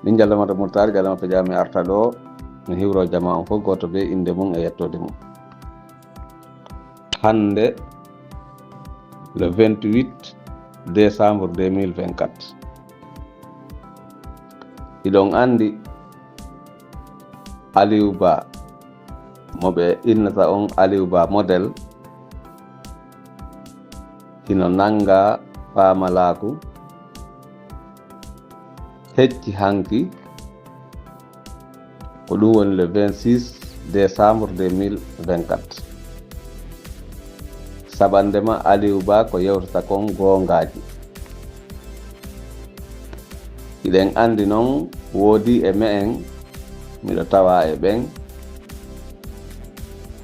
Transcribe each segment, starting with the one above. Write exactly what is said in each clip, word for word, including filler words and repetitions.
Min Jallo Mata Murtaari, Jallo Mata Jaami arta ɗo, mi hiwro jama on fof, gooto bee innde mum e yettoode mum. Hannde, le vingt-huit décembre deux mille vingt-quatre, hiɗon anndi Aliou Ba, mo ɓe innata on Aliou Ba model, hino nannga faamalaaku, hecci hanki, ko ɗum woni le vingt-six décembre deux mille vingt-quatre. Saɓannde ma Aliou Ba ko yewtata kon goongaaji. Hiɗen anndi non, woodi e me'en, miɗo tawa e ɓen,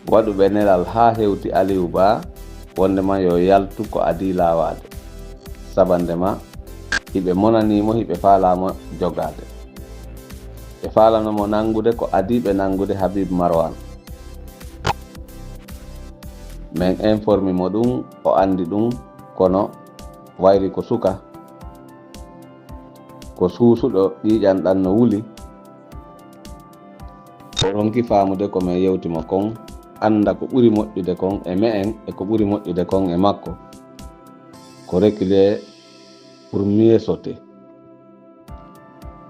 waɗuɓe nelal haa hewti Aliou Ba, wonde ma yo yaltu ko adii laawaade. Saɓannde ma, hiɓe monanii mo, hiɓe faalaa mo jogaade. Ɓe faalano mo nanngude ko adii ɓe nanngude Habib Marwan. Men informi mo ɗum, o anndi ɗum, kono wayri ko suka, ko suusuɗo, ƴiiƴan ɗan no wuli. O ronki faamude ko men yewti mo kon, annda ko ɓuri moƴƴude kon e me'en e ko ɓuri moƴƴude kon e makko. Ko reculer pour mieux sauter.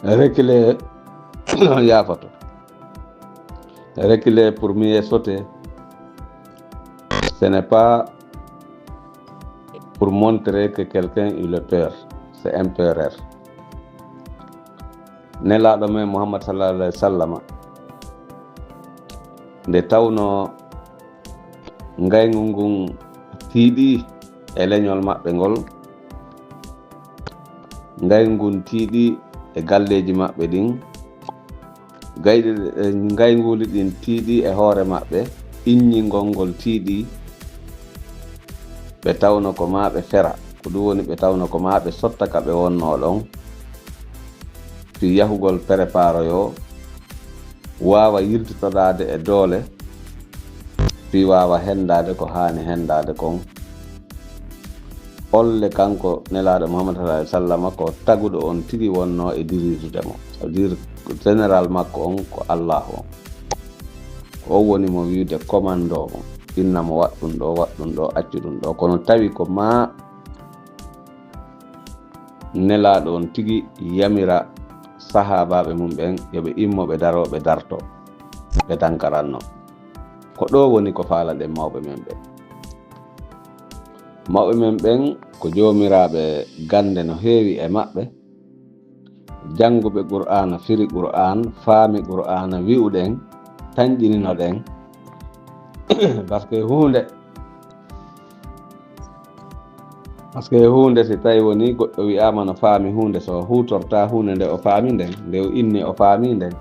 Reculer, yaafoto. Reculer pour mieux sauter. Ce n'est pas pour montrer que quelqu'un il a peur. C'est un peu rare. Nelaaɗo men Muhammad sallallahu alayhi wa sallama, nde tawno ngayngu ngun tiiɗi e leñol maɓɓe ngol, ngayngu ngun tiiɗi e galleeji maɓɓe ɗin, gayɗe-, e ngaynguuli ɗin tiiɗi e hoore maɓɓe, inñingol ngol tiiɗi, ɓe tawno ko maa ɓe fera, ko ɗum woni ɓe tawno ko maa ɓe sotta ka ɓe wonnoo ɗon, fii yahugol préparoyoo, waawa yiltitoraade e doole, fii waawa henndaade ko haani henndaade kon. Olle kanko Nelaaɗo Muhammad sallallahu alaihi wasallam ko taguɗo on tigi wonnoo e dirijude mo. Ça veut dire, général makko on ko Allahu on. Ko on woni mo wi'ude commando mo. Inna mo waɗ ɗum ɗo, waɗ ɗum ɗo, accu ɗum ɗo. Kono tawi ko maa Nelaaɗo on tigi yamira sahaabaaɓe mum ɓen yo ɓe immo, ɓe daro, ɓe darto, ɓe dankaranno. Ko ɗo woni ko faalaɗen mawɓe men ɓen. Mawɓe men ɓen ko joomiraaɓe gannde no heewi e maɓɓe, jannguɓe Qur'aana, firi Qur'aan, faami Qur'aana, wi'uɗen, tanƴininoɗen. Parce que huunde, parce que huunde, si tawi woni goɗɗo wi'aama no faami huunde, so huutorta huunde nde o faami nden, nde o inni o faami nden,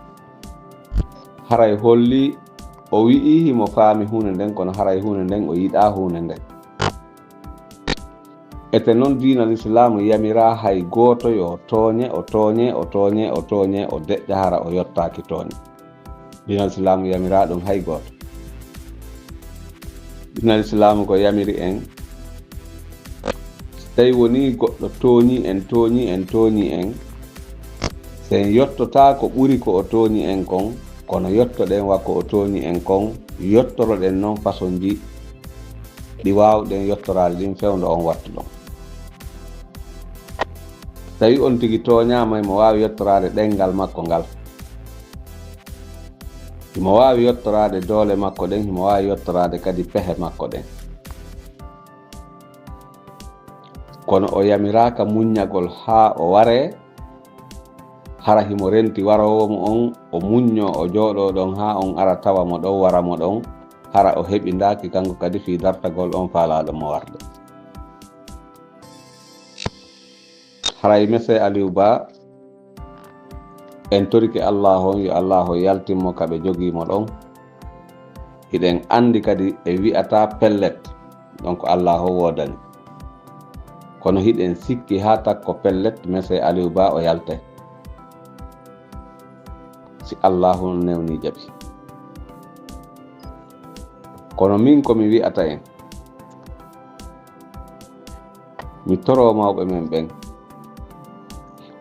haray holli o wi'i himo faami huunde nden, kono haray huunde nden o yiɗaa huunde nden. Ete non, diina Lislaamu yamiraa hay gooto yo tooñe, o tooñe, o tooñe, o tooñe, o deƴƴa hara o yottaaki tooñe. Diina Lislaamu yamiraa ɗum hay gooto. Diina Lislaamu ko yamiri en, so tawi wonii goɗɗo tooñii en, tooñii en, tooñii en, so en yottotaa ko ɓuri ko o tooñi en kon, kono yottoɗen wa ko o tooñi en kon, yottoroɗen non façonji ɗi waawɗen yottoraade ɗin fewndo on wattu ɗon. Tawi on tigi tooñaama, himo waawi yottoraade ɗemngal makko ngal. Himo waawi yottoraade doole makko ɗen, himo waawi yottoraade kadi pehe makko ɗen. Kono o yamiraaka muññagol haa o waree, hara himo renti waroowo mo on, o muññoo, o jooɗoo ɗon haa on ara tawa mo ɗon, wara mo ɗon, hara o heɓindaaki kanko kadi fii dartagol on faalaaɗo mo warde. Haray Monsieur Aliou Ba, en torike Allaahu on, yo Allaahu yaltin mo ka ɓe jogii mo ɗon. Hiɗen anndi kadi ɓe wi'ataa pellet, donc Allaahu woodani. Kono hiɗen sikki haa takko pellet, Monsieur Aliou Ba o yaltay. Si Allaahu on newnii jaɓi. Kono min ko mi wi'ata en, mi toroo mawɓe men ɓen,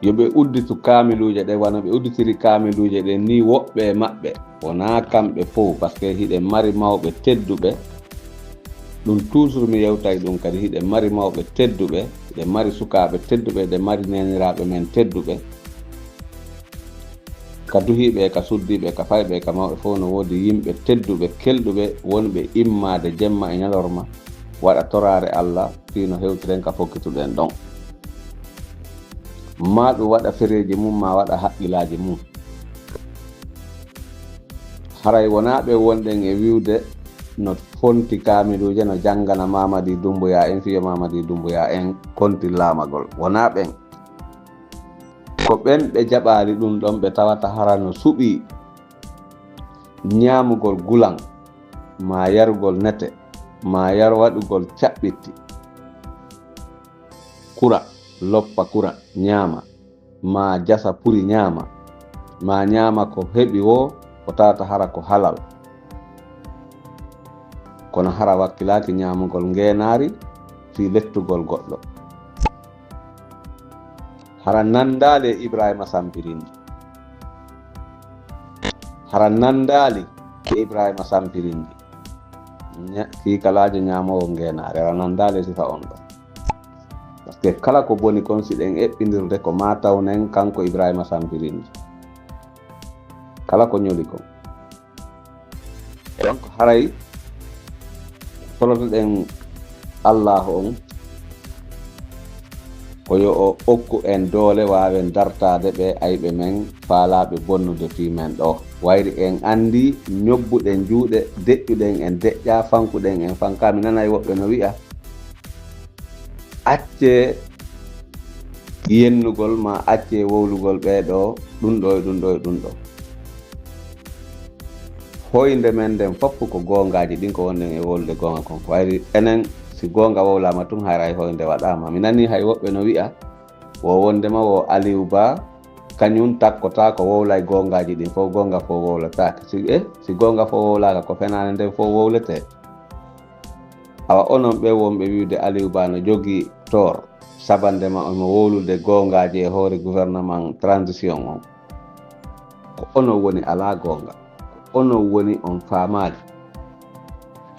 Yo ɓe udditu kaamiluuje ɗen, wano ɓe udditiri kaamiluuje ɗen nii woɓɓe e maɓɓe. Wonaa kamɓe fow, parce que hiɗen mari mawɓe tedduɓe. Ɗum toujours mi yewtay ɗum kadi, hiɗen mari mawɓe tedduɓe, hiɗen mari sukaaɓe tedduɓe, hiɗen mari neeniraaɓe men tedduɓe. Ka duhiiɓe e ka suddiiɓe, ka fayɓe e ka mawɓe fow, no woodi yimɓe tedduɓe, kelɗuɓe, wonɓe immaade jemma e ñalorma, waɗa toraare Alla, fii no hewtiren ka fokkituɗen ɗon. Maa ɗum waɗa fereeji mum, maa waɗa haqqilaaji mum. Haray wonaa ɓe wonɗen e wi'ude no fonti kaamiluuje, no janngana Mamadi Dumbuya en, fii yo Mamadi Dumbuya en kontin laamagol. Wonaa ɓen. Ko ɓen ɓe jaɓaali ɗum ɗon, ɓe tawata hara no suɓii ñaamugol gulan, maa yarugol nete, maa yar waɗugol caɓɓitti. Kura, loppa kura, ñaama, maa jasa puri ñaama, maa ñaama ko heɓi woo, ko tawata hara ko halal. Kono hara wakkilaaki ñaamugol ngeenaari fii lettugol goɗɗo. Hara nanndaali e Ibrahima Sampirindi. Hara nanndaali e Ibrahima Sampirindi. Ña-, fii kalaajo ñaamoowo ngeenaari, hara nanndaali e sifa on ɗon. Parce que kala ko boni kon, si ɗen eɓɓindirde, ko maa tawnen kanko Ibrahima Sampirindi. Kala ko ñoli kon. Donc, haray torotoɗen Allaahu on, ko yo o okku en doole, waawen dartaade ɓe ayɓe men faalaaɓe bonnude fii men ɗoo. Wayri en anndi, ñobbuɗen juuɗe, deƴƴuɗen en deƴƴaa, fankuɗen en fankaa. Mi nanay woɓɓe no wi'a, accee yennugol maa accee wowlugol ɓee ɗoo, ɗum ɗoo e ɗum ɗoo e ɗum ɗoo. Hoynde men nden fof ko goongaaji ɗin, ko wonɗen e wowlude goonga kon. Ko wayri enen, si goonga wowlaama tun, haray hoynde waɗaama. Mi nanii hay woɓɓe no wi'a, wo wondema wo Aliou Ba, kañun takkotaako, wowlay goongaaji ɗin fof, goonga fof wowlataake. Si, eh, si goonga fof wowlaaka, ko fenaande nden fof wowletee. Awa onon ɓe wonɓe wi'ude Aliou Ba no jogii tort, sabande ma omo wowlude goongaaji e hoore gouvernement transition on. Ko onon woni alaa goonga. Ko onon woni on faamaali.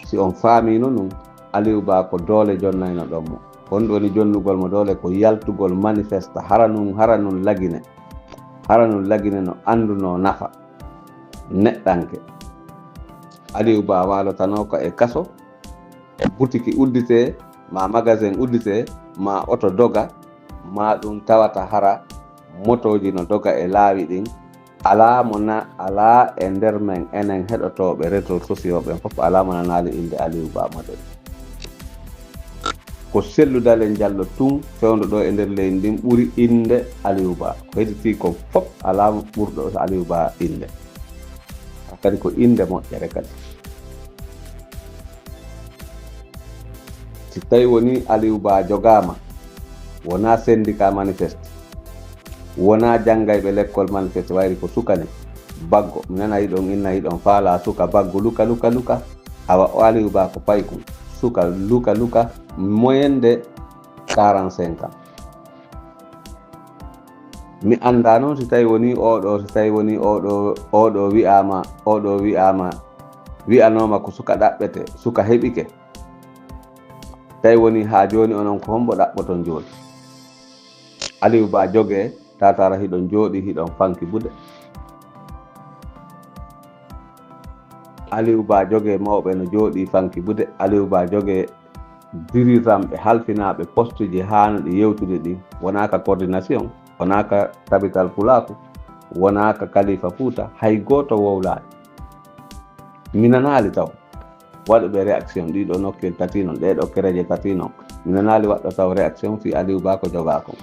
Si on faamiino nun, Aliou Ba ko doole jonnaynoɗon mo. Ko honɗum woni jonnugol mo doole? Ko yaltugol manifesta. Hara nun, hara nun lagine. Hara nun lagine no anndunoo nafa neɗɗanke. Aliou Ba waalotanoo ko e kaso, butiki udditee, maa magasin udditee, maa oto doga, maa ɗum tawata hara motooji no doga e laawi ɗin. Alaa mo na-, alaa e nder men enen heɗotooɓe réseaux sociaux ɓen fof, alaa mo nanaali innde Aliou Ba model. Ko Cellou Dalein Diallo tun fewndo ɗoo e nder leydi ndin ɓuri innde Aliou Ba. Ko hedditi kon fof alaa ɓurɗo Aliou Ba innde. Kadi ko innde moƴƴere kadi. Si tawi woni Aliou Ba jogaama, wonaa syndicat manifeste, wonaa janngayɓe lekkol manifeste, wayri ko suka ni, baggo. Mi nana hiɗon inna hiɗon faalaa suka baggo luka, luka, luka. Awa o Aliou Ba ko paykun. Suka luka, luka, moyenne de quarante-cinq ans. Mi anndaa noon si tawi woni oo ɗoo, si tawi woni oo ɗoo, oo ɗoo wi'aama, oo ɗoo wi'aama, wi'anooma ko suka ɗaɓɓete, suka heɓike. Tawi woni haa jooni onon ko hombo ɗaɓɓoton jooni? Aliou Ba jogee, tatara hiɗon jooɗii, hiɗon fanki bude. Aliou Ba jogee, mawɓe no jooɗii fanki bude. Aliou Ba jogee, dirigeant ɓe halfinaaɓe poste ji haanuɗi yewtude ɗin, wonaa ka coordination, wonaa ka tabital pulaaku, wonaa ka kalifa Fuuta, hay gooto wowlaali. Mi nanaali taw waɗuɓe réaction ɗiɗo nokkel tati non, ɗee ɗo kereje tati non. Mi nanaali waɗɗo taw réaction fii Aliou Ba ko jogaa kon.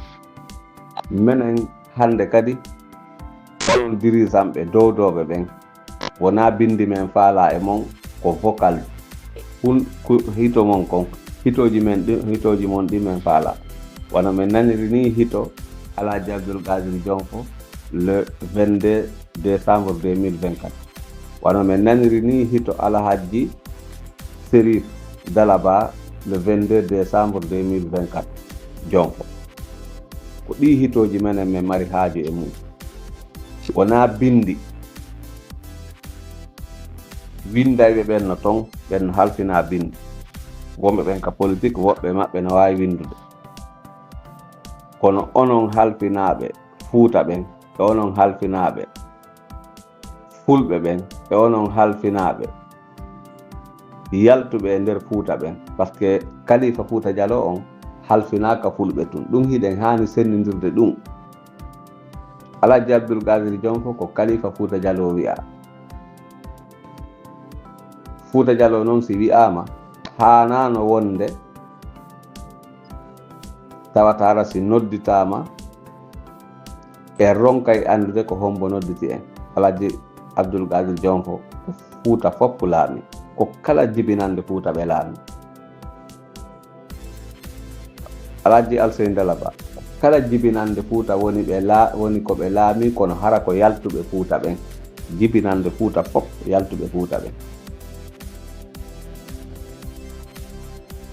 Menen hannde kadi, onon dirigeant ɓe dowdooɓe ɓen, wonaa binndi men faalaa e mon, ko vocal. Hun-, ku-, hito mon kon, hitooji men ɗi, hitooji mon ɗi men faalaa. Wano men naniri ni hito Alhaji Abdoul Qadir Dionfo le vingt-deux décembre deux mille vingt-quatre. Wano men naniri ni hito Alhaji Serif Dalaba le vingt-deux décembre deux mille vingt-quatre. Dionfo. Ko ɗii hitooji menen men mari haaju e mum. Wonaa binndi. Winndayɓe ɓen no ton, ɓen no halfinaa binndi. Wonɓe ɓen ka politik, woɓɓe maɓɓe no waawi winndude. Kono onon halfinaaɓe Fuuta ɓen, e onon halfinaaɓe Fulɓe ɓen, e onon halfinaaɓe yaltuɓe e nder Fuuta ɓen, parce que Kalifa Fuuta Jaloo on halfinaaka Fulɓe tun. Ɗum hiɗen haani sennindirde ɗum. Alhaji Abdul Qadir Jonfo ko Kalifa Fuuta Jaloo wi'aa. Fuuta Jaloo non si wi'aama, haanaano wonde tawata hara si nodditaama, en ronkay anndude ko hombo nodditi en. Alhaji Abdul Qadir Jonfo ko Fuuta fof laami, ko kala jibinande Fuuta ɓe laami. Alhaji Alsey Ndalaba, kala jibinande Fuuta woni ɓe la-, woni ko ɓe laami, kono hara ko yaltuɓe Fuuta ɓen. Jibinande Fuuta fof, yaltuɓe Fuuta ɓen.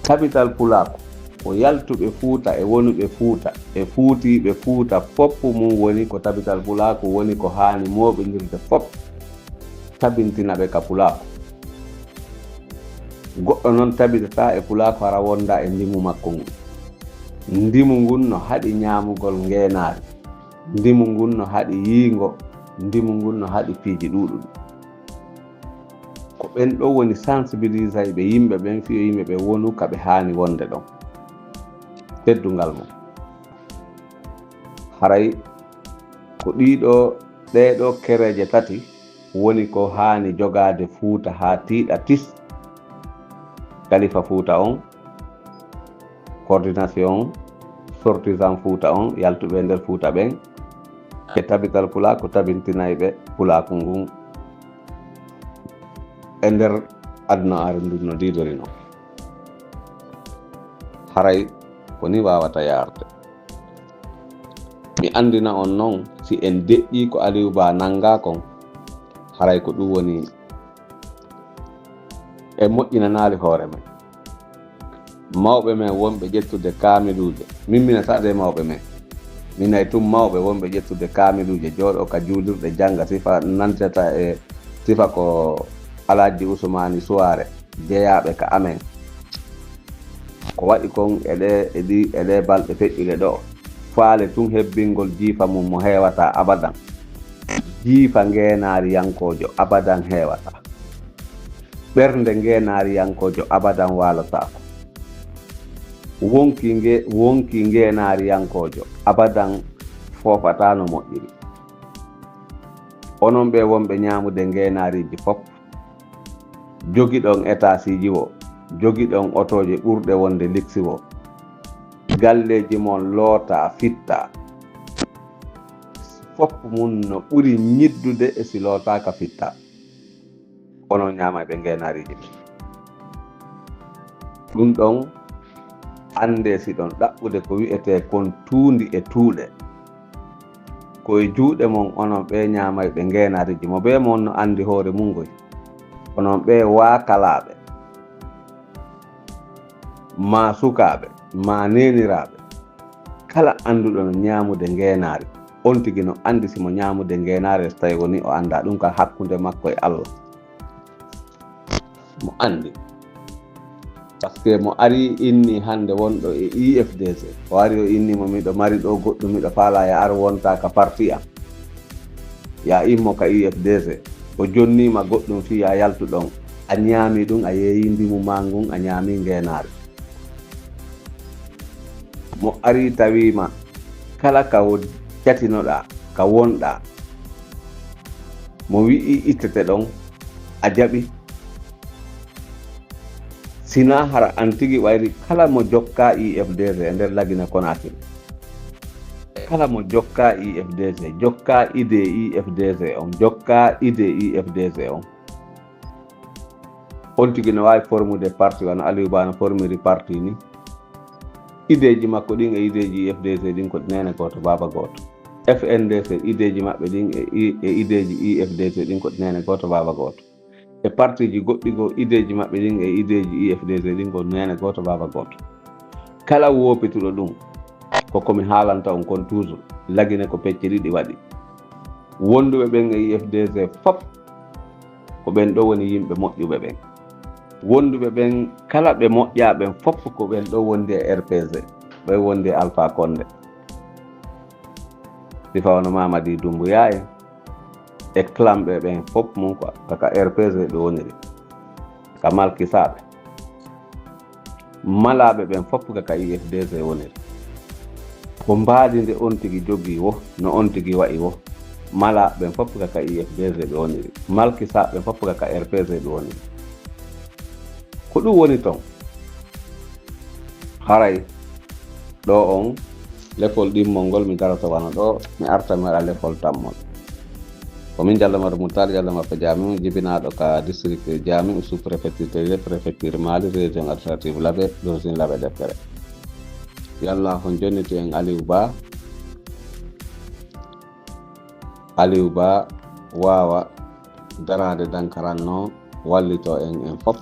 Tabital Pulaaku, ko yaltuɓe Fuuta e wonuɓe Fuuta e fuutiiɓe Fuuta fof mum woni ko Tabital Pulaaku woni ko haani mooɓindirde fof, tabintina ɓe ka Pulaaku. Goɗɗo non tabitataa e Pulaaku hara wonda e ndimu makko ngun. Ndimu ngun no haɗi ñaamugol ngeenaari. Ndimu ngun no haɗi yiingo. Ndimu ngun no haɗi piiji ɗuuɗuɗi. Ko ɓen ɗo woni sensibilisayɓe yimɓe ɓen, fiyo yimɓe ɓen wonu ka ɓe haani wonde ɗon. Teddungal mum. Haray ko ɗiɗo, ɗee ɗo kereeje tati woni ko haani jogaade Fuuta haa tiiɗa tis. Kalifa Fuuta on, coordination sortisan Fuuta on, yaltuɓe e nder Fuuta ɓen, e Tabital Pulaaku tabintinayɓe Pulaaku ngun e nder aduna arandu no diidori non. Haray ko ni waawata yaarde. Mi anndina on non, si en deƴƴii ko Aliou Ba nanngaa kon, haray ko ɗum woni en moƴƴinanaali hoore men. Mawɓe men wonɓe ƴettude kaamiluuje, min mina saɗde mawɓe men. Minay tun mawɓe wonɓe ƴettude kaamiluuje, jooɗoo ka juulirɗe jannga sifa nantata e sifa ko Alhaji Usmaani Suwaare, jeyaaɓe ka amen. Ko waɗi kon e ɗee, e ɗi, e ɗee balɗe feƴƴuɗe ɗoo, faale tun hebbingol jiifa mum mo heewataa abadan. Jiifa ngeenaariyankoojo abadan heewataa. Ɓernde ngeenaariyankoojo abadan waalotaako. Wonki nge-, wonki ngeenaariyankoojo abadan foofataa no moƴƴiri. Onon ɓee wonɓe ñaamude ngeenaariiji fof, jogiɗon etaasiiji woo, jogiɗon otooje ɓurɗe wonde liksi woo, galleeji mon lootaa, fittaa. Fof mum no ɓuri ñiddude e si lootaaka fittaa. Onon ñaamayɓe ngeenaariiji men. Ɗum ɗon, anndee si ɗon ɗaɓɓude ko wi'etee kon tuundi e tuuɗe. Ko e juuɗe mon onon ɓee ñaamayɓe ngeenaariiji, mo bee mon no anndi hoore mum ngoy. Onon ɓee waakalaaɓe, maa sukaaɓe, maa neeniraaɓe, kala annduɗo no ñaamude ngeenaari, on tigi no anndi si mo ñaamude ngeenaari, so tawi woni o anndaa ɗum ka hakkunde makko e Allah. Mo anndi. Parce que mo ari inni hannde wonɗo e I F D C. O ari o inni mo miɗo mari ɗo goɗɗum miɗo faala ya ar wonta ka parti am. Ya immo ka I F D C. O jonniima goɗɗum fii ya yaltu ɗon. A ñaami ɗum, a yeeyi ndimu maa ngun, a ñaami ngeenaari. Mo ari tawiima kala ka wo-, catinoɗaa, ka wonɗaa. Mo wi'i ittete ɗon, a jaɓi. Sinaa hara an tigi wayri kala mo jokkaa I F D C e nder Lagine Konakiri. Kala mo jokkaa I F D C, jokkaa idée I F D C on, jokkaa idée I F D C on. On tigi no waawi formude parti, wano Aliou Ba no formiri parti ni. Ideeji makko ɗin e ideeji I F D C ɗin ko neene gooto, baaba gooto. F N D C, ideeji maɓɓe ɗin e i-, e ideeji I F D C ɗin ko neene gooto, baaba gooto. E partiji goɗɗi goo, ideeji maɓɓe ɗin e ideeji I F D C ɗin ko neene gooto, baaba gooto. Kala woopituɗo ɗum, Ko ko mi haalanta on kon toujours. Lagine ko pecce ɗiɗi waɗi. Wonduɓe ɓen e U F D G fof, ko ɓen ɗo woni yimɓe moƴƴuɓe ɓen. Wonduɓe ɓen, kala ɓe moƴƴaa ɓen fof, ko ɓen ɗo wondi e R P G, ɓe wondi e Alpha Condé. Sifa wano Mamadi Doumbouya en, e clan ɓe ɓen fof mum ko ka, ka R P G ɓe woniri. Ka malkisaaɓe. Malaaɓe ɓen fof ka, ka U F D G woniri. Ko mbaadi nde on tigi jogii wo, no on tigi wa'i wo. Malaaɓe ɓen fof ka, ka U F D G ɓe woniri. Malkisaaɓe ɓen fof ka, ka R P G ɓe woniri. Ko ɗum woni ton. Haray ɗo on lefol ɗimmol ngol mi daroto wano ɗo, mi arta mi waɗa lefol tammol. Ko min Jallo Maro Moutar, Jallo Mappa Jami, jibinaaɗo ka district Jami, sous-préfecture Télé, préfecture Mali, région administrative Labé, d'origine Labé Deftere. Yalla hon jonniti en Aliou Ba. Aliou Ba waawa daraade dankaranno wallito en, en fof.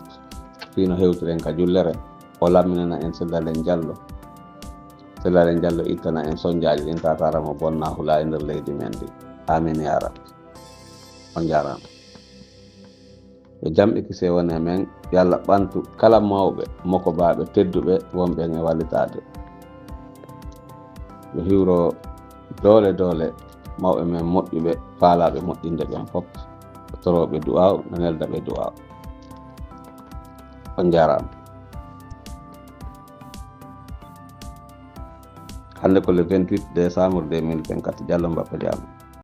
Fii no hewtiren ka jullere, o lamminana en Sellalen Jallo. Sellalen Jallo ittana en sonjaaji ɗin, tatara mo bonna hula e nder leydi men ndi. Amin ya Rabbi. On jaaraama. Yo jam e kisee wone e men, yo Allah ɓantu kala mawɓe, mokobaaɓe, tedduɓe, wonɓe en e wallitaade. Yo hiwro doole doole mawɓe men moƴƴuɓe, faalaaɓe moƴƴinde ɓen fof. Torooɓe du'aaw, no nelda ɓe du'aaw. On jaaraama. Hannde ko le vingt-huit décembre deux mille vingt-quatre, Jallo Mbappe Jaam.